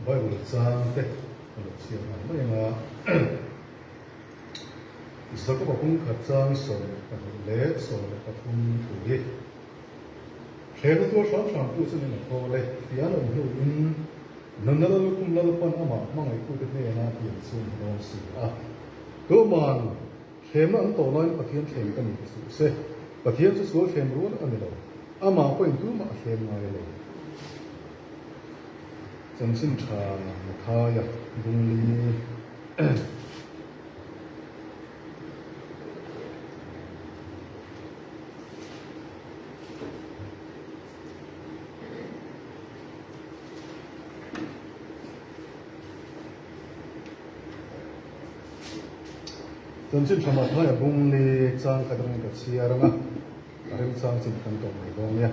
Bible chang te ka lo chhiar nghal mai ang a. Jakoba kawngkhat chang 12 leh 13 thu hi Thlehna tuar hram hram tu chuan in a thawl e tih an awm hnuin nunna Lallukhum Lalpan amah hmangaihtute hnena pian chu an dawn si a. Tuman Thlemna an tawh laiin Pathian thlem ka ni ti suh se. Pathian chu sual thlem rual a ni lo. Amah pawhin tumah a thlem ngai lo. Chanchin tha Mathaia Bungli. Chanchin tha Mathaia Bungli chang khat atangin ka chhiar ang a, a remchang chin kan tawh mai dawn nia.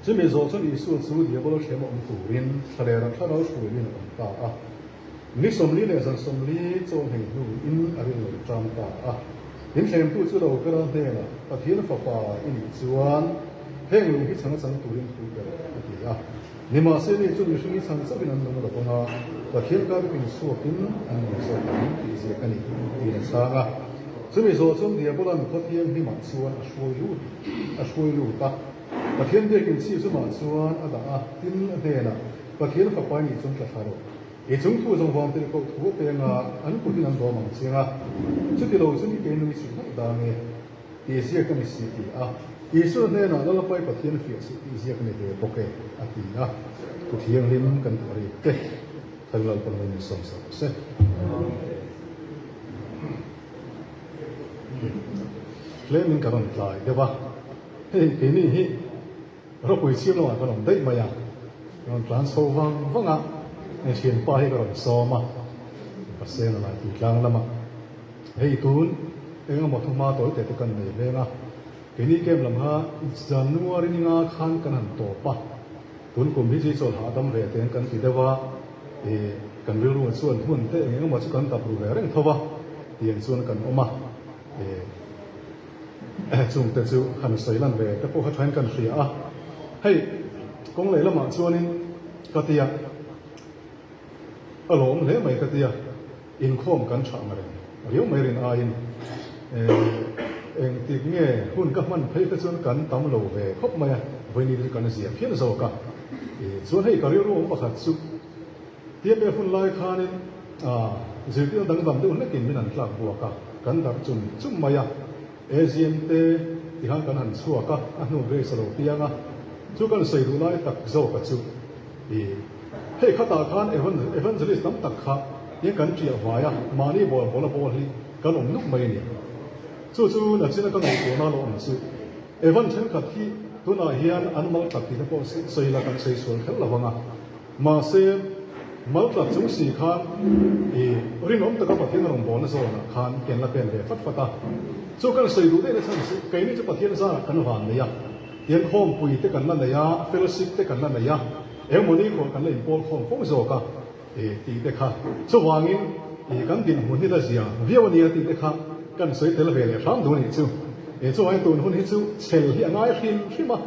Chumi zawh chuan Isua chu Diabolo thlem a awm turin thlalera thlarau hruaiin a awm ta a. Ni 40 leh zan 40 chawnghei hnuin a rilru ṭang ta a. In thlemtu chu lo kal a hnenah, Pathian Fapa i nih chuan heng lung hi chhang a chang turin thu pe rawh, a ti a. Nimahse mi chu mihring hi chhang chauhin an nung lo vang a, Pathian kar pin chhuakin an nung zawk ang tih ziak a ni, tiin a chhang a. Chumi zawh chuan Diabola'n khaw thianghlimah chuan a hruai lut a hruai lut a. Pathian biakin chhip zumah chuan a dah a, tin a hnenah, Pathian Fapa i nih chuan tla thla rawh. I chung thu zawng vang tirhkoh thu a peng a, an kutin an dawm ang chiang a. Chuti lo chu i ke nui chhun hlauh dang e, tih ziak a ni si ti a. Isua hnenah Lalapai Pathian fiah suh tih ziak a ni ve bawk e, a ti a. Thu thianghlim kan tih a rik te, Thal Lalpa lo min sawm sak rawh se. Tlemin ka rawn tlai deuh a, hei keini hi Ropui chhim lamah ka rawn daih mai a, ka rawn tlan chho vang vang a, hei thianpa hi ka rawn sawm a, ka sen a lai tui tlang lamah hei tun eng emaw thuma tawi te te kan nei veng a, keini camp lam kha January ni nga khan kan han tawp a, tun kum hi chu i chawlh hahdam ve teng kan ti deuh a, ih kan rilru chuan hun te eng emaw chu kan dap ru ve reng tho a, tiang chuan kan awm a, ih. Chungte chu han sawi lan ve te pawh kha thain kan hria a, hei kawng leh lamah chuanin ka tia a lawm hle mai ka tia inkhawm kan thah ang reng riau mai rin aiin engtik nge hun ka hman phei te chuan kan tam lo ve khawp mai a, vawiin chu kan zia phian zawk a, chuan hei ka rilru awm pakhat chu TMF hun lai khanin zirtirna dangdam deuh hlekin min han tlak buak a, kan darh chum chum mai a. AGM te tikhan kan han chhuak a, a hnu Grace a lo piang a, chu kan sawi duh lai tak zawk a chu i hei khatah khan Evangelist tam tak kha in kan ṭiah vai a, mahni bawl bawl a bawl hi kan awm nuk mai a ni. Chu chu nachina ka ngaihtuahna lo awm chu Evan thenkhat hi tunah hian an mal tak tih te pawh sawi la kan sawi sual kher lo vang a. Mahse, mal tlak chung si khan i rinawm taka Pathian rawngbawlna zawnah khan ken la pen ve fat fat a. Chu kan sawi duh daihna chhan chu keini chu Pathian zarah kan van nei a, tiang khawmpui te kan la nei a, fellowship te kan la nei a, engemaw ni khuah kan la inpawl khawm fo zawk a tih te kha. Chuvangin i kan dinhmun hi la zia viau a nia tih te kha kan sawi tel ve leh hram duh a nih chu. Chuvangin tun hun hi chu chhel hi a ngai hrim hrim a,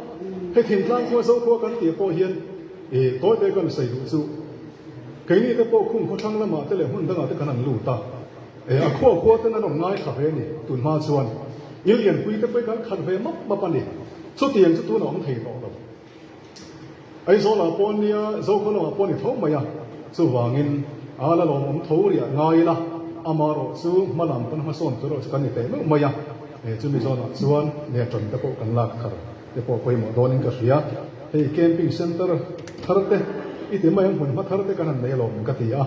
hei thingtlang khua Zokhua kan tih pawh hian, I tawi te kan sawi duh chu keini te pawh khung khawthlang lamah te leh hmun dangah te kan han lut a, e a khua khua ten an rawn ngaithla ve a ni. Tun hma chuan i lianpui te pawh hi kan khat ve map map a ni. Chutiang chu tun a awm thei tawh lo. Aizawlah pawh nia Zokhaw lamah pawh a ni tho mai a, chuvangin a la lawmawm tho riah ngai ila, amaherawh chu hma lam pawn hmasawn tur erawh chu kan ni teh meuh mai a, e chumi zawnah chuan nge ṭan te pawh kan lak thar. te pawh pawimawh dawnin ka hria. Hei camping centre thar te i ti mai ang hmun hma thar te kan han nei alawm ka ti a,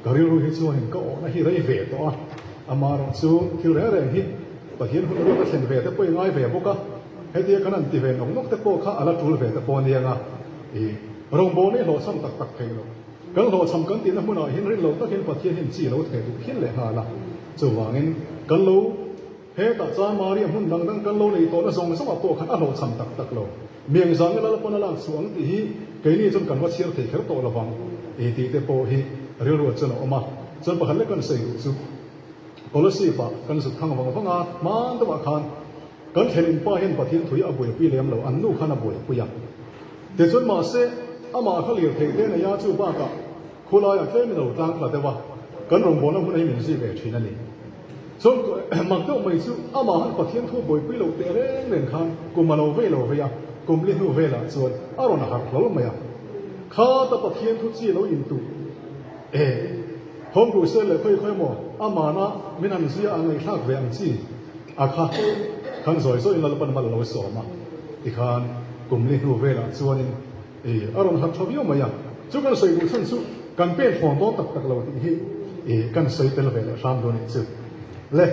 ka rilru hi chuanin ka awhna hi rei ve tawh a, amaherawh chu thil reng reng hi Pathian hun ruat a thlen ve te pawh i ngai ve bawk a, hetia kan han ti ve nawk nawk te pawh kha a la tul ve te pawh a nia nga, i rawngbawlna i hlawhchham tak tak theih loh. Kan hlawhchham kan tihna hmunah hian rin loh takin Pathian hian chi lo theh duh phian lehnghal a, chuvangin kan lo. Hetah chuan Maria hmun dang dang kan lo nei tawhna zawng zawngah pawh khan a hlawhchham tak tak lo. Miang zanga lal pawn a lak chhuah ang tih hi keini chuan kan va chhiar thei kher tawh lovang i tih te pawh hi rilruah chuan a awm a. Chuan pakhat lek kan sawi duh chu Kolasib ah kan zuk thang vang vang a, hman deuhah khan. Kan thlen in pa hian Pathian thui a buaipui lem lo, an nu khan a buaipui a. Tichuan mahse, amah kha lirthei te nei a, chu bakah khulaiah tlem in a lo tlang tla deuh a, kan rawngbawlna hmun hi min zui ve thin a ni. Chuan mak deuh mai chu amah han Pathian thu buaipui loh teh reng reng khan kum a lo vei lo vei a, kum li hnu velah chuan a rawn harh hlawl mai a. Khata Pathian thu chi lo intuh e, Home Crusade leh khawi khawi emaw amana min han zia a ngaihthlak ve ang chi a kha khan zawi zawiin Lalpan mal a lo sawm a, tikhan kum li hnu velah chuanin i a rawn harh tha viau mai a, chu kan sawi duh chhan chu kan pen thlawn dawn tak tak lo tih hi i kan sawi tel ve leh hram dawn anih chu le.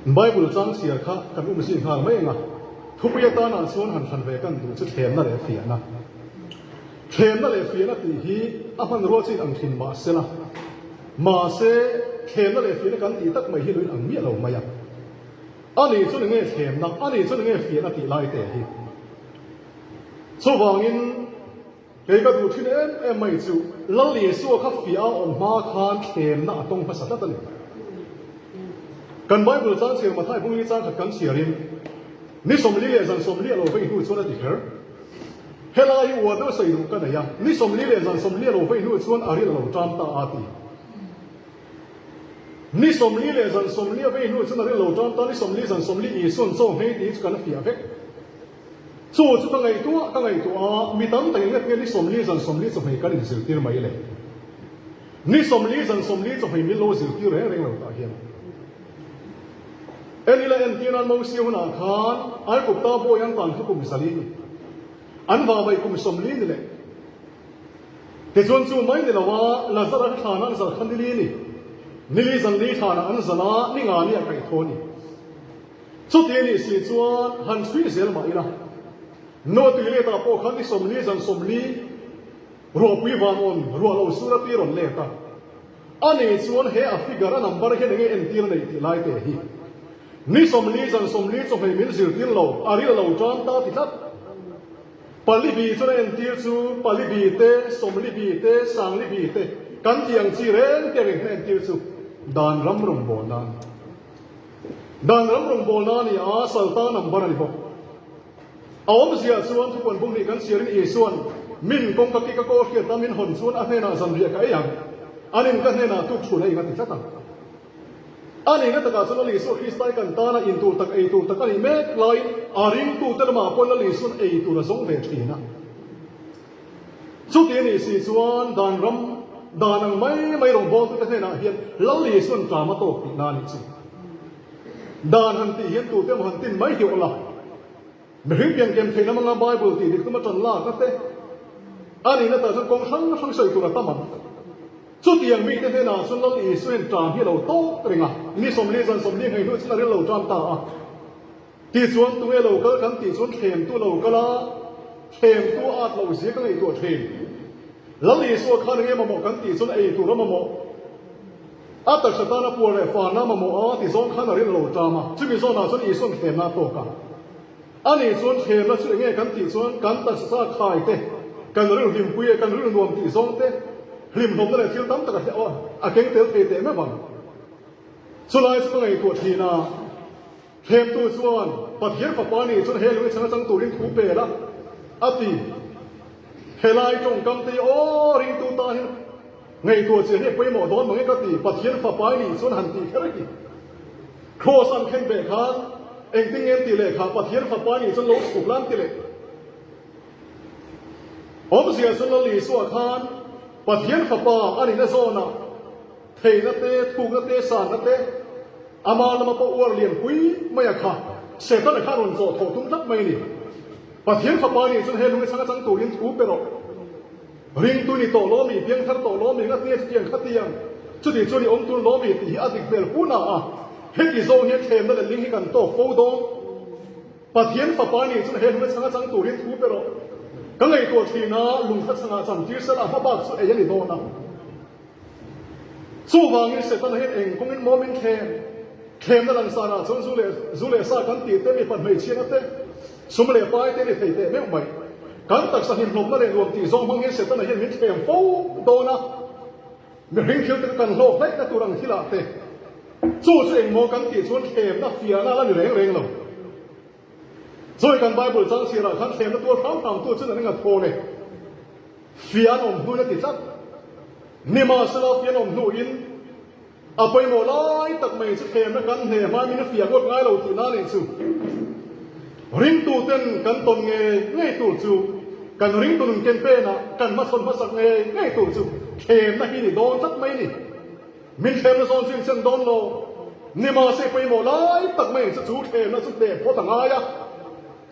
Bible chang chhiar kha kan um zing nghal mai ang a, thupui atanah chuan han hran ve kan duh chu thlemna leh fiahna. Thlemna leh fiahna tih hi a hmanrua chin ang thin mah sela, mahse thlemna leh fiahna kan tih tak mai hi luin ang miah lo mai a. A ni chu ni nge thlemna, a ni chu ni nge fiahna tih lai te hi. Chuvangin kei ka duh thin em em mai chu Lal Isua kha fiah a awm hma khan thlemna a tawng hmasa tlat a ni. Kan Bible chang chhiar Mathai Bungli chang khat kan chhiarin ni 40 leh zan 40 a lo vei hnu chuan a ti kher. Helai hi uar deuh sawi duh ka nei a, ni 40 leh zan 40 a lo vei hnu chuan a ril a lo ṭam ta a ti. Ni 40 leh zan 40 a vei hnu chuan a ril lo ṭam ta, ni 40 zan 40 Isua'n chaw nghei tih chu kan fiah vek. Chu chu ka ngaihtuah ka ngaihtuah a, mi tam tak englet nge ni 40 zan 40 chawhmei kan inzirtir mai le? Ni 40 zan 40 chawhmei min lo zirtir reng reng lo tah hian. En ila entir nan Mosia hunah khan Aigupta bawi an tan kha kum zali ni. An vavaih kum 40 ni leh. Tichuan chu mai ni lo a, Lazara kha thlanah an zal kha nili ni. Nili zan li thlanah an zal a, ni nga ni a kaih thaw ni. Chuti a nih si chuan han chhui zel mah ila, Noah tui letah pawh khan ni 40 zan 40 ruahpui van awn ruah lo sur a pi rawn let a. A nih chuan he a figure a number hian enge entir a neih tih lai te hi ni 40 zan 40 chawhmei min zirtir lo, a ril lo tan ta ti tlat. Pali bi chuan a entir chu pali bi te, 40 bi te, sangli bi te kan tih ang chi reng te reng hian a entir chu dan ram rawngbawlna a ni. Dan ram rawngbawlna a ni a, salta number a ni bawk. A awmzia chuan thupuan bung nih kan chhiarin Isua'n min kawngka kik a kaw hriat a min hawn chuan a hnenah zanriah ka ei ang, anin ka hnenah tuk chhun a ing a ti tlat ang. A nihna takah chuan Lal Isua Kristai kan tana in tur tak ei tur tak a nih mek laiin a ringtute lamah pawhin Lal Isua'n ei tur a zawng ve thin a. Chuti a nih si chuan dan ram dan ang mai mai rawngbawltute hnenah hian Lal Isua'n ṭam a tawk tihna a nih chu. Dan han tih hian tute emaw han tin mai hi awla. Mihring piankem theihna hmanga Bible tih dik tuma ṭan lakna te a nihna tah chuan kawng hrang hrang sawi tur a tam ang. Chutiang mite hnenah chuan Lal Isua hian ṭam hi a lo tawk reng a, ni 40 zan 40 nghei hnu chuan a ril lo ṭam ta a. Tichuan tunge lo kal kan tih chuan thlemtu lo kal a, thlemtu a at loh zia ka ngaihtuah ṭhin. Lal Isua khan enge mamawh kan tih chuan ei tur a mamawh. A taksa tana puar leh fana mamawh a ti zawng khan a ril lo ṭam a, chumi zawnah chuan Isua'n thlemna a tawk a. Ani chuan thlemna chu enge kan tih chuan kan taksa khai te, kan ril hlimpui leh kan ril nuam tih zawng te, hlimhlawmna leh thil tam tak a a keng tel thei teh meuh ang. Chulai chu ka ngaihtuah thin a. Thlemtu chuan Pathian Fapa nih chuan he lung i chhang a chang turin thu pe la, a ti. Helai tawngkam te hi aw ringtu tan hian ngaihtuah chian hi a pawimawh dawn mang e ka ti. Pathian Fapa i nih chuan han tih kher hi. Kraws an khen beh khan engtin nge an tih leh kha Pathian Fapa i nih chuan lo chhuk la an ti leh. Awmzia chuan Lal Isua khan Pathian Fapa a nihna zawnah theihna te, thukna te, sanna te, Ama lama pawh uar lian pui mai a kha. Setana kha a rawn zawh thawh tum tlat mai a ni. Pathian Fapa nih chuan he lung i chhang a chang turin thu pe rawh. Ringtu ni tawh lawmi, piangthar tawh lawmi, ngatnge chutiang khatiang, chuti chuan i awm tur lawmi tih hi a dik hmel hu na a. Heti zawng hian thlemna leh ling hi kan tawk fo dawn. Pathian Fapa nih chuan he lung i chhang a chang turin thu pe rawh. Ka ngaihtuah thin a, lung kha chhangah chan tir sela hma bak chu ei a ni dawn a. Chuvangin Setana hian eng kawngin maw min thlem? Thlemna langsarah chuan zu leh zu leh sa kan tih te, mipa hmeichhiatna te, sum leh pai te ni thei teh meuh mai. Kan taksa hlimhlawmna leh nuam tih zawng hmang hian Setana hian min thlem fo dawn a. Mihring thil te kha kan hlawk hlaihna tur ang thilah te. Chu chu engmaw kan tih chuan thlemna fiahna a la ni reng reng lo. Chawi kan Bible chang chhiarah khan thlemna tuar hram hram tu chuan an enga thawn e. Fiah an awm hnuin a ti tlat. Nimahsela fiah an awm hnuin a pawimawh lai tak mai chu thlemna kan hneh hmai min a fiah ngawt ngai lo tih na nih chu. Ringtuten kan tawn ngei ngei tur chu kan ringtu nun ken penah kan hmachhawn hmasak ngei ngei tur chu thlemna hi ni dawn tlat mai ni. Min thlemna zawn chu inchen dawn lo. Nimahse pawimawh lai tak mai chu chu thlemna chu hneh phawt a ngai a.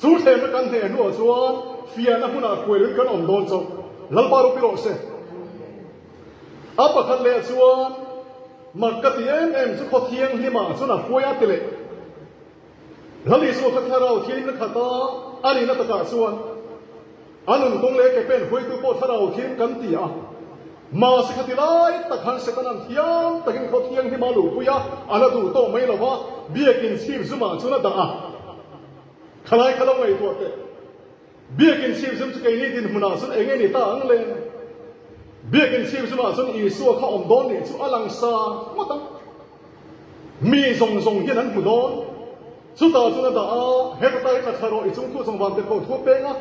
Chu thlemna kan hneh hnuah chuan fiahna hmunah hruailuin kan awm dawn chauh. Lalpa rupi rawh se. A pakhat leh chuan mak ka ti em em chu khaw thianghlimah chuan a hruai a ti leh. Lal Isua kha thlarau thianghlimna khat a, a nihna takah chuan A nun kawng leh ke pen hruaitu pawh thlarau thiam kan ti a. Mahse khati lai tak khan Setana'n thiam takin khaw thianghlim a luhpui a, a la duh tawh mai lo va, biakin chhip zumah chuan a dah a. Khalai kha lo ngaihtuah teh. Biakin chhip zum chu keini dinhmunah chuan eng nge ni ta ang le? Biakin chhip zumah chuan Isua kha awm dawn nih chu a lang sa ngawt ang. Mi zawng zawng hian an hmu dawn. Chutah chuan a dah a, heta ta hi tla thla rawh, i chungthu zawng van tirhkoh thu a peng a.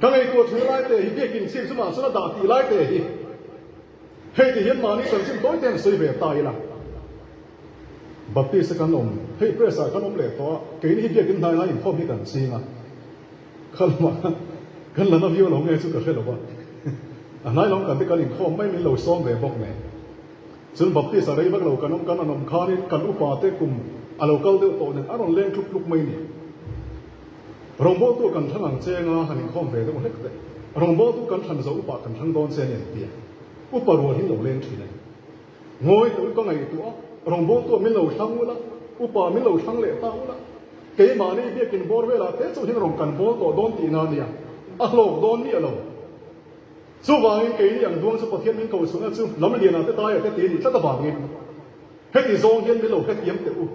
Ka ngaihtuah thin lai te hi biakin chhip chumah chuan a dah tih lai te hi hei ti hian mahni chanchin tawi te an sawi ve ta ila. Baptist a kan awm, hei press ah kan awm leh tawh a, keini hi biakin hnai lai inkhawm hi kan ching a, kha lamah khan kan la na viau lo nge chu ka hre lo va, a hnai lam kan te kan inkhawm mai min lo sawm ve bawk nen. Chun Baptist a rei vak lo kan awm kan an awm khanin kan upa te kum a lo kal deuh tawh nen a rawn leng tluk tluk mai ni. Rawngbawltu kan thlang ang cheng a han inkhawm ve deuh hlek teh. Rawngbawltu kan thlan zo upa kan thlang dawn che a ni an ti a. Upa rual hi lo leng thin a ni. Ngawi teh u ka ngaihtuah a, rawngbawltu ah min lo thlang ula, upa min lo thlang leh ta ula, keimahni biakin bawr velah te chu hian rawn kan bawl tawh dawn tihna a nia, a hlawk dawn miah lo. Chuvangin keini ang duang chu Pathian min ko chhunna chu lam lianah te taiah te ti nih tlat avangin heti zawng hian min lo hrethiam teh u.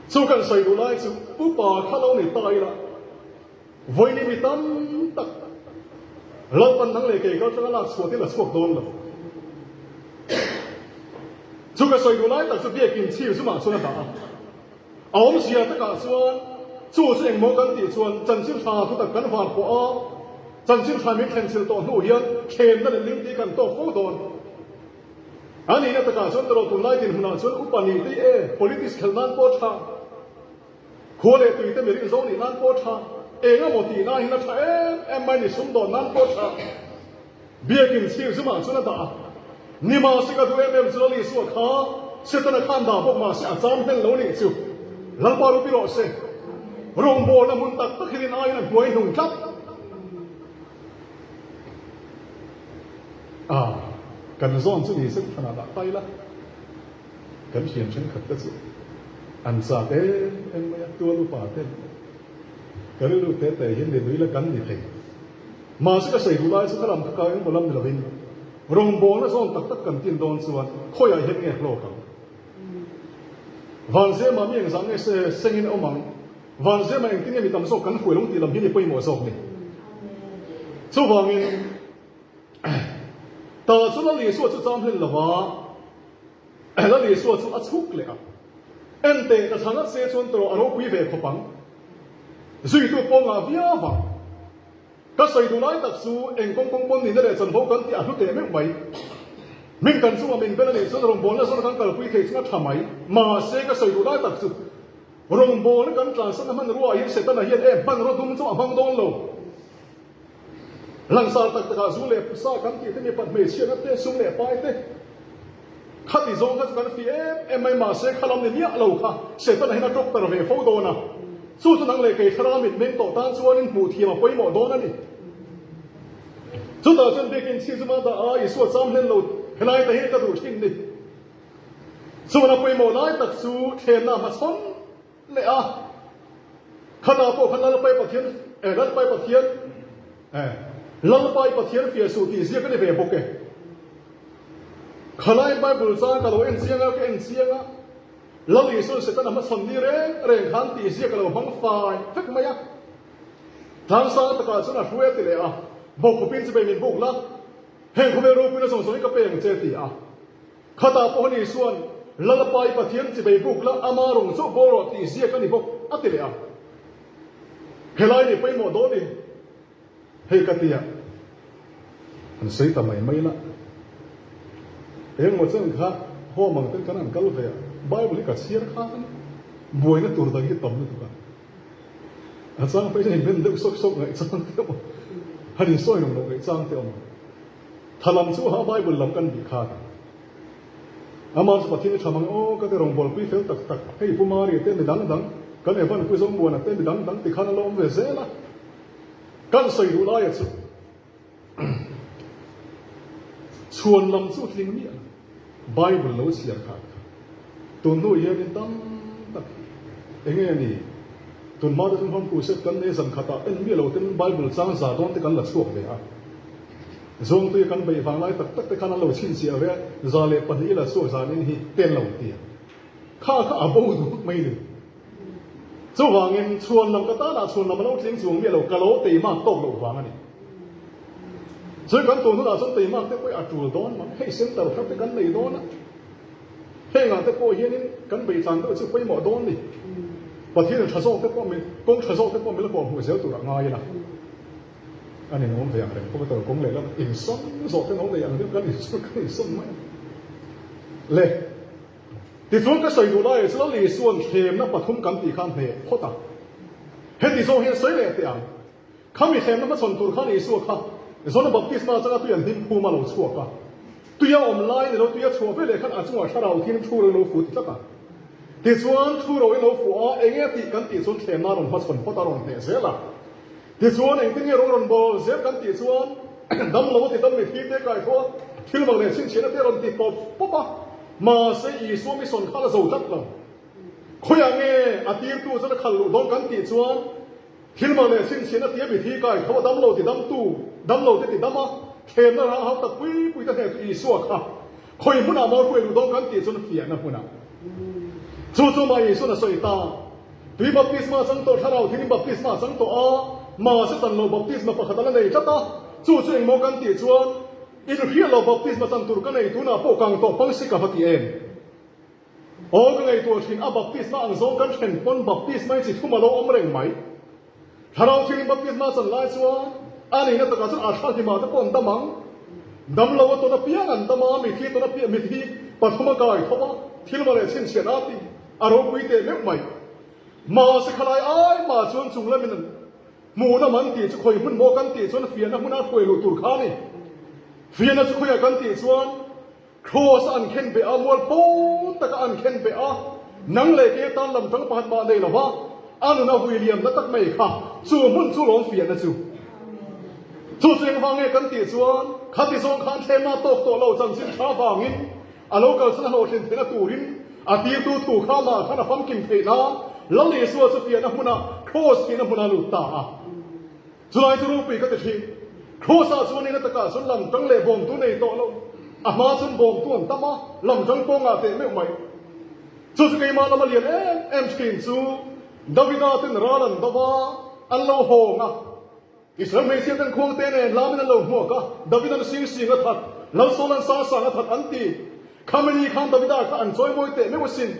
Chu kan sawi duh lai chu upa kha lo ni ta ila vawiin mi tam tak Lalpan nang leh kei kal tanga lak chhuah te la chhuak dawn lo. Chu ka sawi duh lai tak chu biakin chhir zumah chuan a dah a. A awmzia takah chuan chu chu engmaw kan tih chuan chanchin tha thutak kan van pawh a, chanchin tha min thlen chilh tawh hnu hian thlenna leh ling tih kan tawk fo dawn. A nihna takah chuan tawrh tunlai dinhmunah chuan upa nih te e, politics khelh nan pawh tha, khua leh tui te mirin zo nih nan pawh tha, eng emaw tih nan hian a tha em em mai ni, sumdawn nan pawh tha. Biakin chhir zumah chuan a dah a, Nimahse ka duh em em chu Lal Isua kha Setana khan dah bawk mahse a cham hlen lo nih chu Lalpa rupi rawh se. Rawngbawlna hmun tak tak hian aiin a hnuai hnung tlat a, kan zawn chu ni se thlanah dah ta ila kan thian thenkhat te chu an chak em em mai a, tual upa te ka rilru te te hian ni lui la kan ni thei. Mahse ka sawi duh lai chu ka lam kha kau engmaw lam ni lovin rawngbawlna zawn tak tak kan tin dawn chuan khawiah hian nge hlawk ang? Vanzema mi engzah nge se sengin a awm ang? Vanzema engtin nge mi tam zawk kan hruai lo tih lam hi ni pawimawh zawk ni. Chuvangin ta chu Lal Isua chu cham hlen lova Lal Isua chu a chhuk leh a. Enteh ka thla ngat se chuan tawrh a ropui ve khawp ang. Zuitu pawngah viau vang. Ka sawi duh lai tak chu eng kawng kawng pawn nihna leh chanvo kan tih a hlu teh meuh mai. Min kan chungah min bel a nih chuan rawngbawlna zawn kan kalpui thei chunga tha mai. Mahse ka sawi duh lai tak chu rawngbawlna kan tlansanna hmanruaah hian Setana hian e hmanraw dum chu a hmang dawn lo. Langsar tak takah zu leh sa kan tih te mipat hmeichhiatna te sum leh pai te khati zawng kha chu kan fih em em mai mahse kha lam ni miah lo kha Setana hian a tawk tar ve fo dawn a, chu chu nang leh kei thlarau mitmeng tawh tan chuanin hmuh thiam a pawimawh dawn a ni. Chutah chuan biakin chhi chu mah dah a Isua cham hlen lo helai te hi ka duh thin ni. Chuan a pawimawh lai tak chu thlenna hmachhawn Leh a, khatah pawh khan Lalpai Pathian, eh, Lalpai Pathian, eh, Lalpai Pathian fiah suh tih ziak a ni ve bawk e. Khalai Bible chang ka lo en chiang a, ka en chiang a, Lal Isuan Setana hmachhawn ni reng reng khan tih ziak a lo hmang fai vek mai a. Tlangsang takah chuan a hruai a ti leh a, Bawkkhawpin chubei min buk la, heng khawvel ropuina zawng zawng hi ka pe ang che ti a. Khatah pawh ani chuan, Lalpa i Pathian chibei buk la, ama rawng chauh bawl rawh tih ziak a ni bawk, a ti leh a. Helai ni pawimawh dawn i, hei ka tia an sawi ta mai mai la. Engmaw chen kha home ang ten kan han kal ve a, Bible hi ka chhiar khan a ni. Buaina tur dang hi tam lutuk a. A chang phei chuan inben deuh sawk sawk ngaihchang te awm a, han insawi reng loh ngaihchang te awm a. Tha lam chu ha Bible lam kan bih kha ta. Amah chu Pathian i tha mang aw ka ti rawngbawlpui fel tak tak, hei Pu Mari te mi dang dang, kan Evan Pu Zomuana te mi dang dang ti khan a lo awm ve zel a. Kan sawi duh laia chu chhuan lam chu tling miah lo. Bible lo chhiar khat kha tun hnu hianin tam tak hi eng nge ni? Tun hma te chuan home crusade kan nei zan khatah en miah lo ten Bible chang za dawn te kan la chhuak ve a. Zawngtuia kan beih vang lai tak tak te khan an lo chhinchhiah ve a, 102 i la chhuak zanin hi ten lo ti a. Kha kha a bo duh mai ni. Chuvangin chhuan lam ka tanah chhuan lam a lo tling chuang miah lo, ka lo teimak tawk loh vang a ni. Chuan kan tun hunah chuan teimak te pawh hi a tul dawn mang, hei center thar te kan nei dawn a, hengah te pawh hianin kan beitlan deuh chu pawimawh dawn ni. Pathianin tha zawk te pawh min, kawng tha zawk te pawh min la kawhhmuh zel turah ngai ila. A ninawm ve ang reng pawh ka tawr kawng leh lam insawn zawh te no nei ang deuh kan insawn kan insawn mai a le. Tichuan ka sawi duh laiah chuan Lal Isua'n thlemna pathum kan tih khan hneh phawt a. Heti zawng hian sawi leh teh ang. Khami thlemna hmachhawn tur khan Isua kha John-a baptisma atanga tui an hlim phum a lo chhuak a. Tui a awm lai ni lo tui a chhuah veleh khan a chungah thlarau thiang thu ro in lo fu ti tlat a. Tichuan thu ro in lo fuh a, enge a tih kan tih chuan thlemna a rawn hmachhawn phawt a rawn hneh zel a. Tichuan engtin nge rawng rawn bawl zel kan tih chuan dam lo a ti dam mi thi te kai tho a, thil mak leh chhinchhiahna te a rawn ti pawp pawp a, mahse Isua mission kha a la zo tlat lo. Khawiah nge a tirtu chuan a khalh luh dawn kan tih chuan thil mak leh chhinchhiahna tia mi thi kai tho a dam lo ti damtu, dam lo te ti dam a, thlemna rang hau tak pui pui te hneh chu Isua kha khawi hmunah maw hruai luh dawn kan tih chuan fiahna hmunah. Chu chu mah Isuan a sawi ta. Tui baptisma chang tawh thlarau thingin baptisma chang tawh a, mahse chan loh baptisma pakhat a la nei tlat a, chu chu engmaw kan tih chuan inhriat loh baptisma chan tur ka nei tunah pawh kang tawh pang si ka va ti em? Aw ka ngaihtuah thin a baptisma ang zawng kan then pawn baptisma hi chi thum a lo awm reng mai. Thlarau thingin baptisma chan lai chuan a nihna takah chuan a thla hlimah te pawh an dam ang. Dam lo a tawn apiang an dam a, mithi tawn apiang mithi pathum a kai tho a, thil ma leh chhinchhiahna a ti a ropui teh meuh mai. Mahse khalai ai mah chuan chung lamin hmuhna man tih chu khawi hmun maw kan tih chuan fiahna hmuna hruai luh tur kha a ni. Fiahna chu khawiah kan tih chuan Kraws a an khen beh a, mualpho taka an khen beh a, nang leh kei atan lam tang pakhat mah nei lova a nun a vui liam na tak mai kha chu hmun chu lawm fiahna chu. Chu chu engvang nge kan tih chuan khati zawng khan thlem a tawk tawh lo chanchin tha vangin a lo kalsan a hlawhtlin theihna turin a tirtu thu kha amah khan a famkim theih nan Lal Isua chu fiahna hmuna kraws thihna hmuna lut ta a. Chulai chu ropui ka ti thin. Kraws-ah chuan ina takah chuan lamtang leh bawmtu nei tawh lo. A hma chuan bawmtu an tam a, lamtang pawngah teh meuh mai. Chu chu keimah lama lian em em thin chu Davida ten ral an do va, an lo hawng a. Israel hmeichhia ten khuangte nen lamin an lo hmuak a, Davida'n sing sing a that, Lalsawla'n sang sang a that an ti. Khamini khan Davida kha an chawimawi teh meuh asin.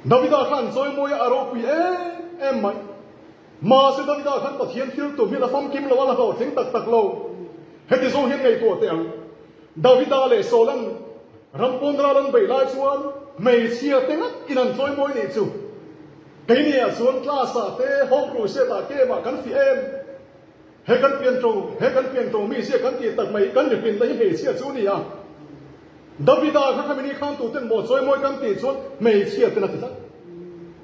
Davida kha an chawimawi a, a ropui em em mai. Mahse Davida khan Pathian thil tum hi la famkim lo a, la hlawhtling tak tak lo. Heti zawng hian ngaihtuah teh ang. Davida leh Saula'n ram pawn ral an beih lai chuan hmeichhia te ngat in an chawimawi nih chu. Keini ah chuan class ah te, home crusade ah camp ah kan fih em. He kan pian to, he kan pian to mi zia kan tih tak mai kan mihrinna hi hmeichhia chu a ni a. Davida kha khami ni khan tuten maw chawimawi kan tih chuan hmeichhia ten a ti tlat.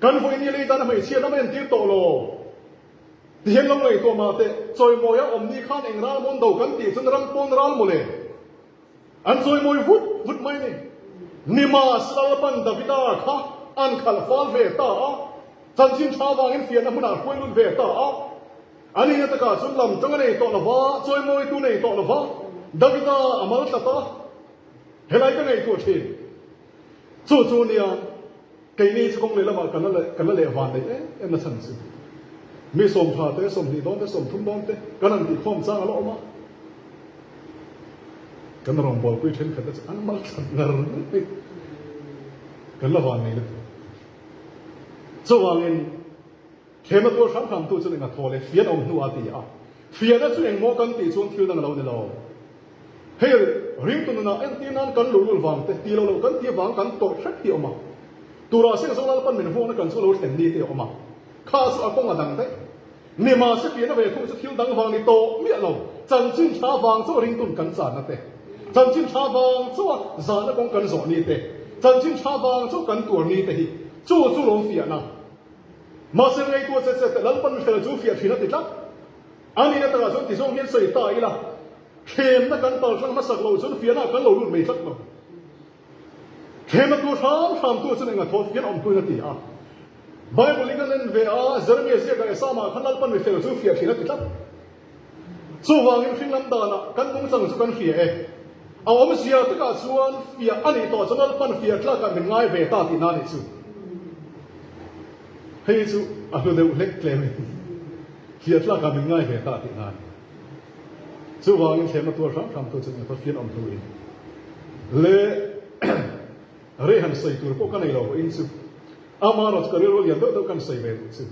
Kan vawiin lei dana hmeichhia lam a entir tawh lo. Tihian lo ngaihtuah mah teh, chawimawi a awm ni khan eng ral mawn do kan tih chuan ram pawn ral maw le. An chawimawi vut vut mai ni. Nimahsela Lalpan Davida kha an khalh fal ve ta a, chanchin tha vangin fiahna hmunah hruai lut ve ta a. A nihna takah chuan lam tang a nei tawh lo va, chawimawitu nei tawh lo va, Davida a mal tlat a, helai ka ngaihtuah thin. Chu chu nia, keini chu kawng lehlamah kan la leh kan la leh van nei em em na chhan chu. Mi sawmtha te, 20 dawn te, 30 dawn te kan han tihkhawm chang a la awm a. Kan rawngbawlpui thenkhat te chu an mal thlat ngar ngar mai. Kan la van nei lutuk. Chuvangin thlemna tuar hram hram tu chuan eng a thaw leh fian awm hnu a ti a. Fiahna chu engmaw kan tih chuan thil dang a lo ni lo. Hei ringtu nunah entir nan kan luhlul vang te, ti lo lo kan tih vang kan tawrh hrep hi a awm a. Turah seng zawng Lalpan min vuakna kan chu lo thlen ni te a awm a. Kha chu a kawng a dang daih. Nimahse fiahna ve thung chu thil dang vang ni tawh miah lo. Chanchin tha vang chauh ringtun kan channa te, chanchin tha vang chauha zahna kawng kan zawh ni te, chanchin tha vang chauh kan tuar ni te hi chu chu lawm fiahna. Mahse ngaihtuah che che teh Lalpan fel chu fiah thin a ti tlat. A nihna takah chuan tizawng hian sawi ta ila, thlemna kan palhrang hmasak loh chuan fiahna kan lo lut mai tlat lo. Thlemna tur hram hram tu chuan enga thaw fian awm tuin a ti a. Bible in kan en ve a, Jeremia ziakah Esama khan Lalpan mi fel chu fiah thin a ti tlat. Chuvangin hring lam danah kan nungchang chu kan hria e. A awmzia takah chuan fiah a nih tawh chuan Lalpan fiah tlakah min ngai ve ta tihna a nih chu. Hei chu a hlu deuh hlek tlemin fiah tlakah min ngai ve ta tihna a ni. Chuvangin thlemna tuar hram hram tu chu engemaw fian awm hnuin leh rei han sawi tur pawh ka nei lo vawiin chu amaherawhchu ka rilru lian deuh deuh kan sawi ve duh chu.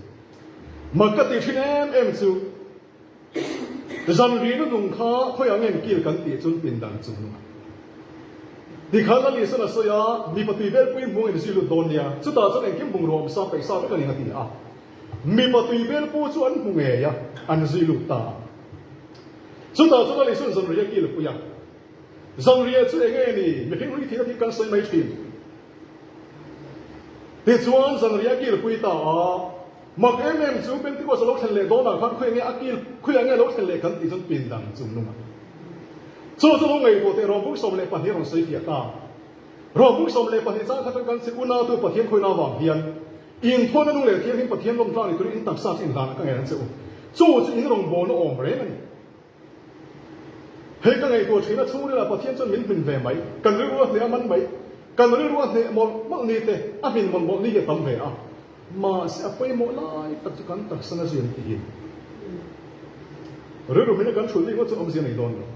Mak ka tih thin em em chu zanri nu nung kha khawiah nge kil kan tih chuan pindan chung nungah tikhan Lal Isuan a sawi a, mipa tui belpui hmuang in zui lut dawn nia, chutah chuan engkim bungrua awm sa peih sa vek a ni a ti a, mipa tui belpu chu an hmu ngei a, an zui lut ta a. Chutah chuan Lal Isuan zanri a kil pui a, zanri chu enge ni mihring hlui thihna tih kan sawi mai thin. Tichuan zanriah a kilpui ta a, mak em em chu Pentecost a lo thlen leh dawnah khan khawi nge a kil, khawiah nge a lo thlen leh kan tih chuan pindan chung nungah. Chu chu lo ngaihtuah teh Rawng 12 rawn sawi fiah ta. Rawng 12 chang kha chuan kan si unautu Pathian khawina avang hian inthuana nung leh thianghlim Pathian lawm tlang ni turin in taksa chu inhlanah ka ngen ang che u. Chu chu in rawngbawlna awm reng a ni. Hei ka ngaihtuah thin a, chhungril ah Pathian chuan min hmin ve mai, kan rilru a hneh a man mai, kan rilru a hneh mawlh mawlh ni te, a hmin mawlh mawlh ni hi a tam ve a, mahse a pawimawh lai tak chu kan taksa na zui an tih hi. Rilru hmina kan thulh bik ngawt chuan awmzia nei dawn lo.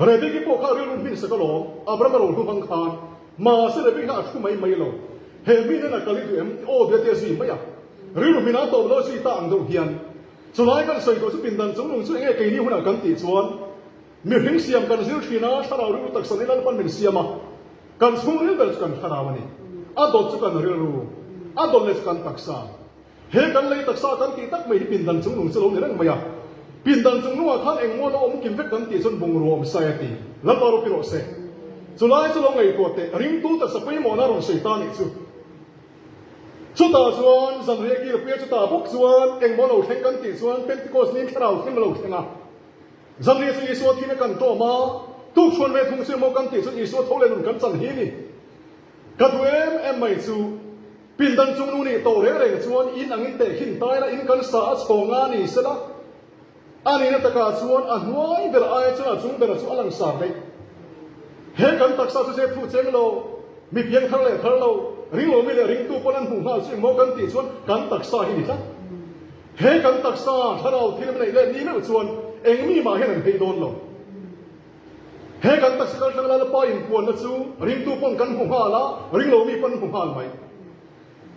Rebeki pawh kha rilru hmin sak alawm, Abraham a ro hlu hmang khan, mahse Rebeki kha a thu mai mai lo, he mi nen a kal i duh em? Aw duh e tia zui mai a, rilru hmina a tawp lo zui ta ang deuh hian, Chulai kan sawi tawh chu pindan chung nung chu enge keini hunah kan tih chuan mihring siam kan zir thin a, thlarau rilru taksa nei Lalpan min siam a, kan chhungril ber chu kan thlarau a ni, a dawt chu kan rilru, a dawt leh chu kan taksa. He kan lei taksa kan tih tak mai hi pindan chung nung chu lo ni reng mai a, pindan chung nungah khan eng maw lo awm kim vek kan tih chuan bungrua awm sai a ti, Lalpa ropui rawh se. Chulai chu lo ngaihtuah teh, ringtu taksa pawimawhna rawn sawi ta nih chu. Chutah chuan zanriah kilpuia chutah bawk chuan engmaw lo thleng kan tih chuan Pentecost nin thlarau thleng a lo thleng a. Zanriah chu Isua thin a kan tawm a, tukchhuan ve thung chu emaw kan tih chuan Isua tho leh nun kan chan hi a ni. Ka duh em em mai chu pindan chungnu nih tawh reng reng chuan in angin tehkhin taina in kan sa a chhawng a ni sela, A nihna takah chuan a hnuai ber aia chuan a chung bera chu a langsar daih. He kan taksa chu zep thu cheng lo, mi piang thar leh thar lo, ringlomi leh ringtu pawn an hmuh nghal chu engmaw kan tih chuan kan taksa hi ni tlat. He kan taksa thlarau thil neih leh ni meuh chuan eng mi mah hian an phei dawn lo. He kan taksa kaltlang Lalpa inpuanna chu ringtu pawn kan hmu nghal a, ringlomi pawn an hmu nghal mai.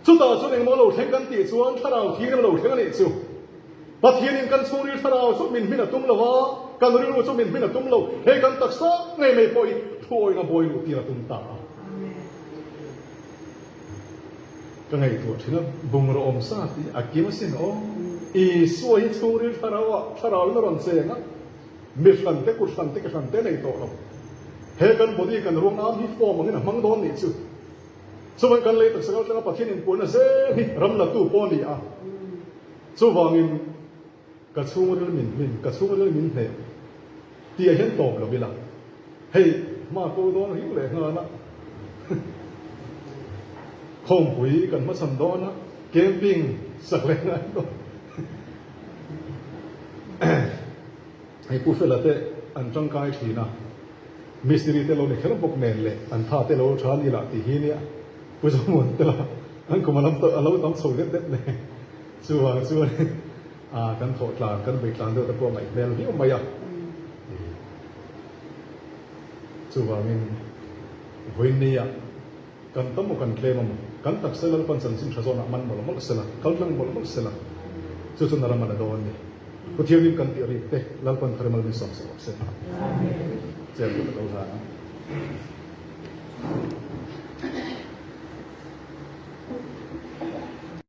Chutah chuan engmaw lo thleng kan tih chuan thlarau thianghlim a lo thleng a nih chu. Pathianin kan chhungril thlarau chu min hmin a tum lo a, kan rilru chu min hmin a tum lo. Hei kan taksa ngei mai pawh hi thuawina bawi luh tir a tum ta a. Ka ngaihtuah thin a, bungraw awm sa tih a kim asin aw. Isua hi chhungril thlarau ah thlarauin a rawn cheng a, mi hran te, kut hran te, ke hran te a nei tawh lo. He kan body kan ruang am hi form angin a hmang dawn nih chu. Chuan kan lei taksa kaltlanga Pathian inpuahna zel hi ram latu pawh a ni a. Chuvangin ka chhungril min hmin, ka chhungril min hneh tih ah hian tawp lo ila. Hei hma ko dawn riau leh nghal a, khawmpui kan hmachhan dawn a, camping sak leh ngai dawn. Hei Pu Fela te an tangkai thin a. Mistiri te lo ni kher bawk nen leh an tha te lo tha ni lah tih hi nia Pu Zomuan te lah an kum a lam a lo tam chho det det nen chuvang chuan ah kan thawh tlan kan beih tlan deuh te pawh a ngaih hmel viau mai a. Chuvangin vawiinnia kan tam maw kan tlem amaw, kan taksa Lalpan chanchin tha zawnah man mawlh mawlh sela, kal tlang mawlh mawlh sela, chu chuan a ram a la dawn a ni. Pu Thianghlim kan tih rik te Lalpan thar mal min sawm sak rawh se. Chair pawh ka lo hlan a.